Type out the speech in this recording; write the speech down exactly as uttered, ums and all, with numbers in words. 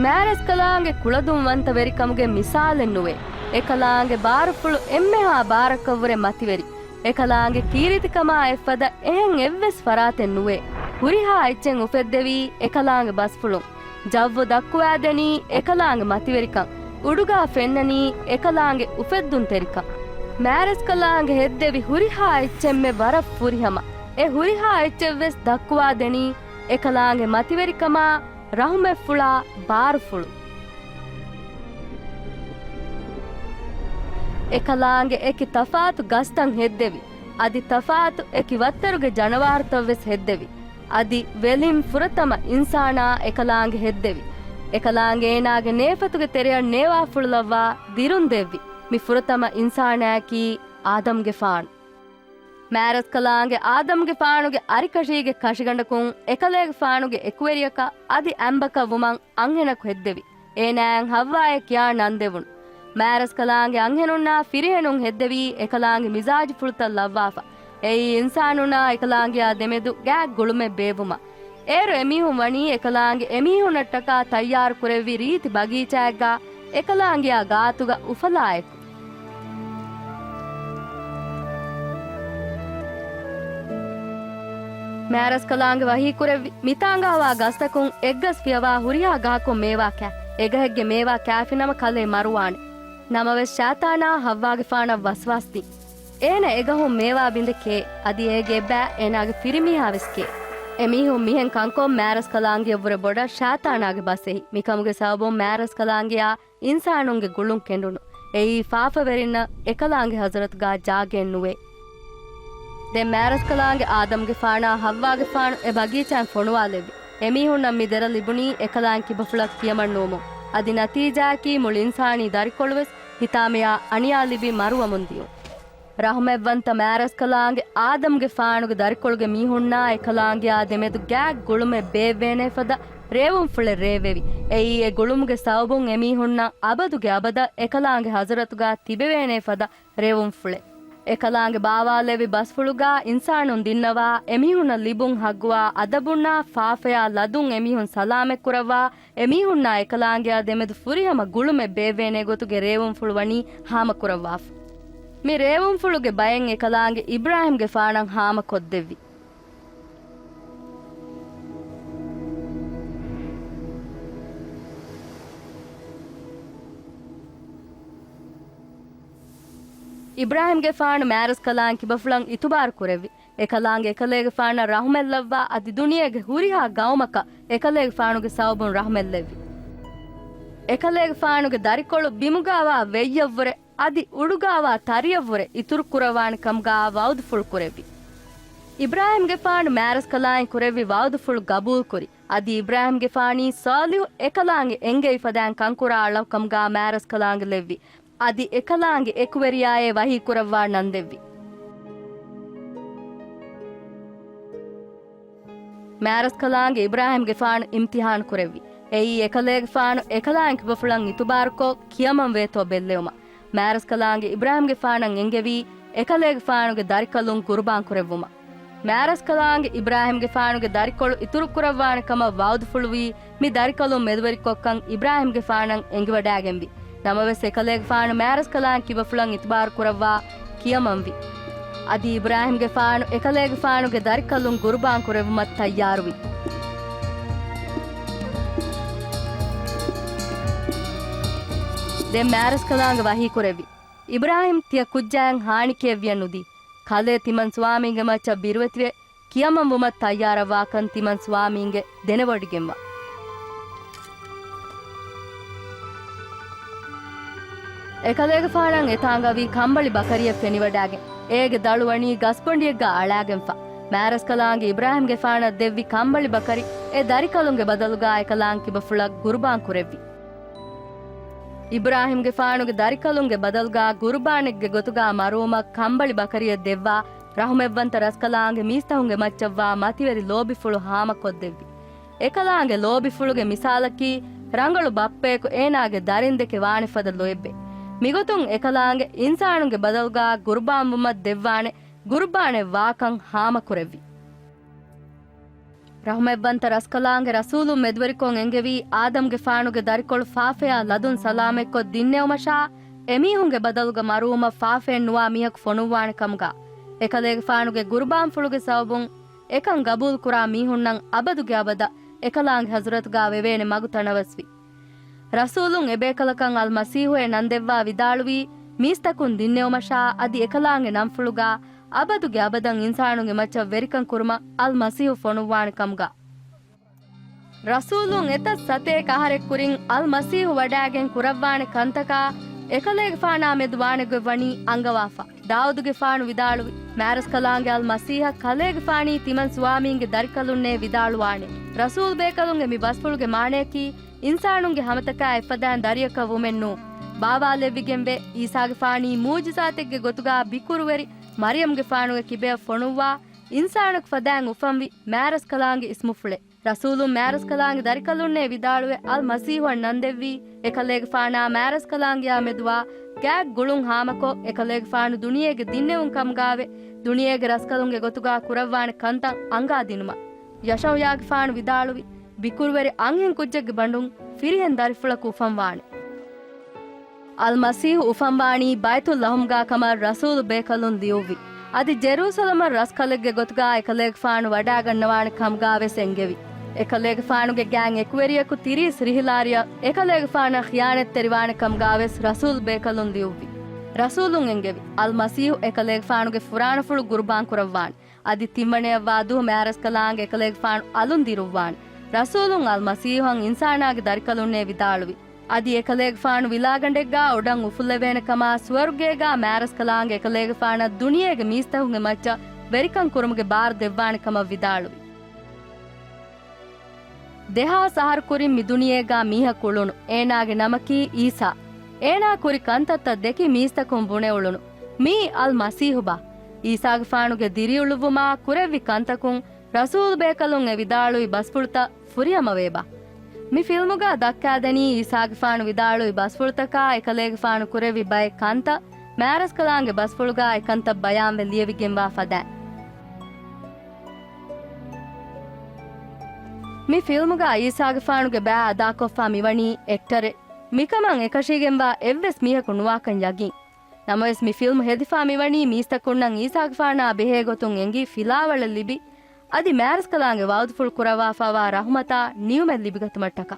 މާރަސްކަލާނގެ ކުޅަދުންވަންތަވެރިކަމުގެ މިސާލެއް ނުވޭ. އެކަލާނގެ ބާރުފުޅު އެންމެހާ ބާރަކަށްވުރެ މަތިވެރި. އެކަލާނގެ ކީރިތިކަމާ އެއްފަދަ އެހެން އެއްވެސް ފަރާތެއް ނުވޭ. ހުރިހާ އެއްޗެއް އުފެއްދެވީ އެކަލާނގެ ބަސްފުޅުން. ޖައްވު ދައްކުވާދެނީ އެކަލާނގެ މަތިވެރިކަން. އުޑުގާ ފެންނަނީ އެކަލާނގެ އުފެއްދުންތެރިކަން. މާރަސްކަލާނގެ ހެއްދެވި ހުރިހާ އެއްޗެއްމެ ވަރަށް ފުރިހަމަ. އެ ހުރިހާ އެއްޗެއްވެސް ދައްކުވާދެނީ އެކަލާނގެ މަތިވެރިކަމާ، ރަހުމަތްފުޅާ، ބާރުފުޅު. އެކަލާނގެ އެކި ތަފާތު ގަސްތައް ހެއްދެވި، އަދި ތަފާތު އެކި ވައްތަރުގެ ޖަނަވާރުތައްވެސް ހެއްދެވި. އަދި ވެލިން ފުރަތަމަ އިންސާނާ އެކަލާނގެ ހެއްދެވި. އެކަލާނގެ އޭނާގެ ނޭފަތުގެ ތެރެއަށް ނޭވާފުޅުލައްވާ ދިރުން ދެއްވި. މި ފުރަތަމަ އިންސާނާއަކީ އާދަމްގެފާނު. މާރަސްކަލާނގެ އާދަމްގެފާނުގެ އަރިކަށީގެ ކަށިގަނޑަކުން އެކަލޭގެފާނުގެ އެކުވެރިޔަކަށް އަދި އަނބަކަށް ވުމަށް އަންހެނަކު ހެއްދެވި. އޭނާއަށް ހައްވާއޭ ކިޔާ ނަން ދެވުނު. މާރަސްކަލާނގެ އަންހެނުންނާ ފިރިހެނުން ހެއްދެވީ އެކަލާނގެ މިޒާޖުފުޅުތައް ލައްވާފަ. އެއީ އިންސާނުންނާ އެކަލާނގެއާ ދެމެދު ގާތް ގުޅުމެއް ބޭއްވުމަށް. އޭރު އެމީހުން ވަނީ އެކަލާނގެ އެމީހުންނަށްޓަކާ ތައްޔާރު ކުރެއްވި ރީތި ބަގީޗާއެއްގާ އެކަލާނގެއާ ގާތުގަ އުފަލާއެކު. މާރަސްކަލާނގެ ވަހީކުރެއްވި މިތާނގާވާ ގަސްތަކުން އެއްގަސް ފިޔަވާ ހުރިހާ ގަހަކުން މޭވާ ކާ. އެގަހެއްގެ މޭވާ ކާފިނަމަ ކަލޭ މަރުވާނެ. ނަމަވެސް ޝައިޠާނާ ހައްވާގެފާނަށް ވަސްވާސް ދިން. އޭނަ އެގަހުން މޭވާ ބިނދެ ކޭ. އަދި އޭގެ އެއްބައި އޭނާގެ ފިރިމީހާވެސް ކޭ. އެމީހުން މިހެން ކަންކޮށް މާރަސްކަލާނގެއަށްވުރެ ބޮޑަށް ޝައިޠާނާގެ ބަސް އެހި. މިކަމުގެ ސަބަބުން މާރަސްކަލާނގެއާ އިންސާނުންގެ ގުޅުން ކެނޑުނު. އެއީ ފާފަވެރިންނަށް އެކަލާނގެ ހަޒަރަތުގާ ޖާގައެއް ނުވޭ. ދެން މާރަސްކަލާނގެ އާދަމްގެފާނާ ހައްވާގެފާނު އެ ބަގީޗާއިން ފޮނުވާލެއްވި. އެމީހުންނަށް މި ދެރަ ލިބުނީ އެކަލާނގެ ކިބަފުޅަށް ކިޔަމަން ނުވުމުން. އަދި ނަތީޖާއަކީ މުޅި އިންސާނީ ދަރިކޮޅުވެސް ހިތާމަޔާ އަނިޔާ ލިބި މަރުވަމުން ދިޔުން. ރަހުމަތްވަންތަ މާރަސްކަލާނގެ އާދަމްގެފާނުގެ ދަރިކޮޅުގެ މީހުންނާ އެކަލާނގެއާ ދެމެދު ގާތް ގުޅުމެއް ބޭއްވޭނޭ ފަދަ ރޭވުންފުޅެއް ރޭވެވި. އެއީ އެ ގުޅުމުގެ ސަބަބުން އެމީހުންނަށް އަބަދުގެ އަބަދަށް އެކަލާނގެ ހަޒަރަތުގާ ތިބެވޭނޭ ފަދަ ރޭވުންފުޅެއް. އެކަލާނގެ ބާވާލެއްވި ބަސްފުޅުގާ އިންސާނުން ދިންނަވާ، އެމީހުންނަށް ލިބުން ހައްގުވާ އަދަބުންނާ ފާފަޔާ ލަދުން އެމީހުން ސަލާމަތްކުރައްވާ، އެމީހުންނާ އެކަލާނގެއާ ދެމެދު ފުރިހަމަ ގުޅުމެއް ބޭއްވޭނޭ ގޮތުގެ ރޭވުންފުޅު ވަނީ ހާމަކުރައްވާފަ. މި ރޭވުންފުޅުގެ ބައެއް އެކަލާނގެ އިބްރާހިމްގެފާނަށް ހާމަކޮށްދެއްވި. އިބްރާހިމްގެފާނު މާރަސްކަލާނގެ ކިބަފުޅަށް އިތުބާރު ކުރެއްވި. އެކަލާނގެ އެކަލޭގެފާނަށް ރަހުމަތްލައްވާ އަދި ދުނިޔޭގެ ހުރިހާ ގައުމަކަށް އެކަލޭގެފާނުގެ ސަބަބުން ރަހުމަތްލެއްވި. އެކަލޭގެފާނުގެ ދަރިކޮޅު ބިމުގާވާ ވެއްޔަށްވުރެ އަދި އުޑުގާވާ ތަރިޔަށްވުރެ އިތުރު ކުރައްވާނެ ކަމުގާ ވައުދުފުޅު ކުރެއްވި. އިބްރާހިމްގެފާނު މާރަސްކަލާނގެ ކުރެއްވި ވައުދުފުޅު ގަބޫލުކުރި. އަދި އިބްރާހިމްގެފާނީ ޞާލިޙު އެކަލާނގެ އެނގެވި ފަދައިން ކަންކުރާ އަޅަކު ކަމުގާ މާރަސްކަލާނގެ ލެއްވި. އަދި އެކަލާނގެ އެކުވެރިޔާއޭ ވަޙީ ކުރައްވާ ނަން ދެއްވި. މާރަސްކަލާނގެ އިބްރާހިމްގެފާނު އިމްތިޙާނު ކުރެއްވި. އެއީ އެކަލޭގެފާނު އެކަލާނގެ ކިބަފުޅަށް އިތުބާރުކޮށް ކިޔަމަން ވޭތޯ ބެއްލެވުމަށް. މާރަސްކަލާނގެ އިބްރާހިމްގެފާނަށް އެންގެވީ އެކަލޭގެފާނުގެ ދަރިކަލުން ގުރުބާން ކުރެއްވުމަށް. މާރަސްކަލާނގެ އިބްރާހިމްގެފާނުގެ ދަރިކޮޅު އިތުރުކުރައްވާނެ ކަމަށް ވައުދުފުޅުވީ މި ދަރިކަލުން މެދުވެރިކޮށްކަން އިބްރާހިމްގެފާނަށް އެނގިވަޑާގެންވި. ނަމަވެސް އެކަލޭގެފާނު މާރަސްކަލާނގެ ކިބަފުޅަށް އިތުބާރު ކުރައްވާ ކިޔަމަންވި. އަދި އިބްރާހިމްގެފާނު އެކަލޭގެފާނުގެ ދަރިކަލުން ގުރުބާން ކުރެއްވުމަށް ތައްޔާރުވި. ދެން މާރަސްކަލާނގެ ވަޙީ ކުރެއްވި. އިބްރާހިމް ތިޔަ ކުއްޖާއަށް ހާނިކެއެއްވިޔަ ނުދީ. ކަލޭ ތިމަން ސުވާމީގެ މައްޗަށް ބިރުވެތިވެ، ކިޔަމަންވުމަށް ތައްޔާރަށްވާކަން ތިމަން ސުވާމީންގެ ދެނެވޮޑިގެންވާ. އެކަލޭގެފާނަށް އެތާނގަވީ ކަނބަޅި ބަކަރިއެއް ފެނިވަޑާގެން، އޭގެ ދަޅު ވަނީ ގަސްބޮނޑިއެއްގާ އަޅާގެންފަ. މާރަސްކަލާނގެ އިބްރާހިމްގެފާނަށް ދެއްވި ކަނބަޅި ބަކަރި އެ ދަރިކަލުންގެ ބަދަލުގާ އެކަލާނގެ ކިބަފުޅަށް ގުރުބާން ކުރެއްވި. އިބްރާހިމްގެފާނުގެ ދަރިކަލުންގެ ބަދަލުގާ ގުރުބާނެއްގެ ގޮތުގާ މަރުވުމަށް ކަނބަޅި ބަކަރިއެއް ދެއްވާ، ރަޙުމަތްވަންތަ ރަސްކަލާނގެ މީސްތަކުންގެ މައްޗަށްވާ މަތިވެރި ލޯބިފުޅު ހާމަކޮށްދެއްވި. އެކަލާނގެ ލޯބިފުޅުގެ މިސާލަކީ، ރަނގަޅު ބައްޕަޔަކު އޭނާގެ ދަރިންދެކެ ވާނެ ފަދަ ލޯތްބެއް. މިގޮތުން އެކަލާނގެ އިންސާނުންގެ ބަދަލުގާ ގުރުބާންވުމަށް ދެއްވާނެ ގުރުބާނެއް ވާކަން ހާމަކުރެއްވި. ރަޙުމަތްވަންތަ ރަސްކަލާނގެ ރަސޫލުން މެދުވެރިކޮށް އެންގެވީ، އާދަމްގެފާނުގެ ދަރިކޮޅު ފާފަޔާ ލަދުން ސަލާމަތްކޮށް ދިންނެވުމަށާ، އެމީހުންގެ ބަދަލުގަ މަރުވުމަށް ފާފައެއް ނުވާ މީހަކު ފޮނުއްވާނެ ކަމުގަ، އެކަލޭގެފާނުގެ ގުރުބާންފުޅުގެ ސަބަބުން އެކަން ގަބޫލު ކުރާ މީހުންނަށް އަބަދުގެ އަބަދަށް އެކަލާނގެ ޙަޟްރަތުގަ ވެވޭނެ މަގު ތަނަވަސްވި. ރަސޫލުން އެބޭކަލަކަށް އަލްމަސީޙުއޭ ނަން ދެއްވާ ވިދާޅުވީ، މީސްތަކުން ދިންނެވުމަށާ އަދި އެކަލާނގެ ނަންފުޅުގަ އަބަދުގެ އަބަދަށް އިންސާނުންގެ މައްޗަށް ވެރިކަން ކުރުމަށް އަލްމަސީޙު ފޮނުއްވާނެ ކަމުގަ. ރަސޫލުން އެތައް ސަތޭކަ އަހަރެއް ކުރިން އަލްމަސީޙު ވަޑައިގެން ކުރައްވާނެ ކަންތަކާ، އެކަލޭގެފާނާ މެދު ވާނެ ގޮތް ވަނީ އަންގަވާފަ. ދާއޫދުގެފާނު ވިދާޅުވި، މާރަސްކަލާނގެ އަލްމަސީޙަށް ކަލޭގެފާނީ ތިމަން ސުވާމީންގެ ދަރިކަލުންނޭ ވިދާޅުވާނެ. ރަސޫލު ބޭކަލުންގެ މި ބަސްފުޅުގެ މާނަޔަކީ، އިންސާނުންގެ ހަމަތަކާ އެއްފަދައިން ދަރިއަކަށް ވުމެއް ނޫން. ބާވާލެއްވިގެންވޭ، ޢީސާގެފާނީ މުޢުޖިޒާތެއްގެ ގޮތުގާ ބިކުރުވެރި މަރިޔަމްގެފާނުގެ ކިބަޔަށް ފޮނުއްވާ، އިންސާނަކު ފަދައިން އުފަންވި މާރަސްކަލާނގެ އިސްމުފުޅެއް. ރަސޫލުން މާރަސްކަލާނގެ ދަރިކަލުންނޭ ވިދާޅުވެ އަލްމަސީޙުއަށް ނަން ދެއްވީ، އެކަލޭގެފާނާ މާރަސްކަލާނގެޔާ މެދުވާ ގާތް ގުޅުން ހާމަކޮށް، އެކަލޭގެފާނު ދުނިޔޭގެ ދިންނެވުން ކަމުގާވެ، ދުނިޔޭގެ ރަސްކަލުންގެ ގޮތުގާ ކުރައްވާނެ ކަންތައް އަންގާ ދިނުމަށް. ޔަޝައުޔާގެފާނު ވިދާޅުވި، ބިކުރުވެރި އަންހެން ކުއްޖެއްގެ ބަނޑުން ފިރިހެން ދަރިފުޅަކު އުފަންވާނެ. އަލްމަސީޙު އުފަންވާނީ ބައިތުއްލަޙުމްގާ ކަމަށް ރަސޫލު ބޭކަލުން ލިޔުއްވި. އަދި ޖެރޫސަލަމަށް ރަސްކަލެއްގެ ގޮތުގާ އެކަލޭގެފާނު ވަޑައިގަންނަވާނެ ކަމުގާވެސް އެންގެވި. އެކަލޭގެފާނުގެ ގާތް އެކުވެރިޔަކު ތިރީސް ރިހިލާރިޔަށް އެކަލޭގެފާނަށް ޚިޔާނަތްތެރިވާނެ ކަމުގާވެސް ރަސޫލު ބޭކަލުން ލިޔުއްވި. ރަސޫލުން އެންގެވި، އަލްމަސީޙު އެކަލޭގެފާނުގެ ފުރާނަފުޅު ގުރުބާން ކުރައްވާނެ. އަދި ތިންވަނަޔަށްވާ ދުވަހު މާރަސްކަލާނގެ އެކަލޭގެފާނު އަލުން ދިރުއްވާނެ. ރަސޫލުން އަލްމަސީޙުއަށް އިންސާނާގެ ދަރިކަލުންނޭ ވިދާޅުވި. އަދި އެކަލޭގެފާނު ވިލާގަނޑެއްގާ އޮޑަށް އުފުއްލެވޭނެ ކަމާ، ސުވަރުގޭގާ މާރަސްކަލާނގެ އެކަލޭގެފާނަށް ދުނިޔޭގެ މީސްތަކުންގެ މައްޗަށް ވެރިކަން ކުރުމުގެ ބާރު ދެއްވާނެ ކަމަށް ވިދާޅުވި. ދެހާސް އަހަރު ކުރިން މި ދުނިޔޭގާ މީހަކު އުޅުނު. އޭނާގެ ނަމަކީ އީސާ. އޭނާ ކުރި ކަންތައްތައް ދެކި މީސްތަކުން ބުނެ އުޅުނު، މީ އަލްމަސީޙުބާ؟ އީސާގެފާނުގެ ދިރިއުޅުއްވުމާ ކުރެއްވި ކަންތަކުން ރަސޫލު ބޭކަލުން އެ ވިދާޅުވި ބަސްފުޅުތައް ފުރިހަމަވޭބާ؟ މި ފިލްމުގާ ދައްކާދެނީ އީސާގެފާނު ވިދާޅުވި ބަސްފުޅުތަކާ އެކަލޭގެފާނު ކުރެއްވި ބައެއް ކަންތައް، މާރަސްކަލާނގެ ބަސްފުޅުގާ އެކަންތައް ބަޔާންވެ ލިޔެވިގެންވާ ފަދައިން. މި ފިލްމުގާ އީސާގެފާނުގެ ބައި އަދާކޮށްފާ މިވަނީ އެކްޓަރެއް. މިކަމަށް އެކަށީގެންވާ އެއްވެސް މީހަކު ނުވާކަން ޔަގީން. ނަމަވެސް މި ފިލްމް ހެދިފާ މިވަނީ މީސްތަކުންނަށް އީސާގެފާނާ ބެހޭ ގޮތުން އެނގި ފިލާވަޅެއް ލިބި، އަދި މާރަސްކަލާނގެ ވައުދުފުޅު ކުރައްވާފާވާ ރަޙުމަތާ ނިޢުމަތް ލިބިގަތުމަށްޓަކާ.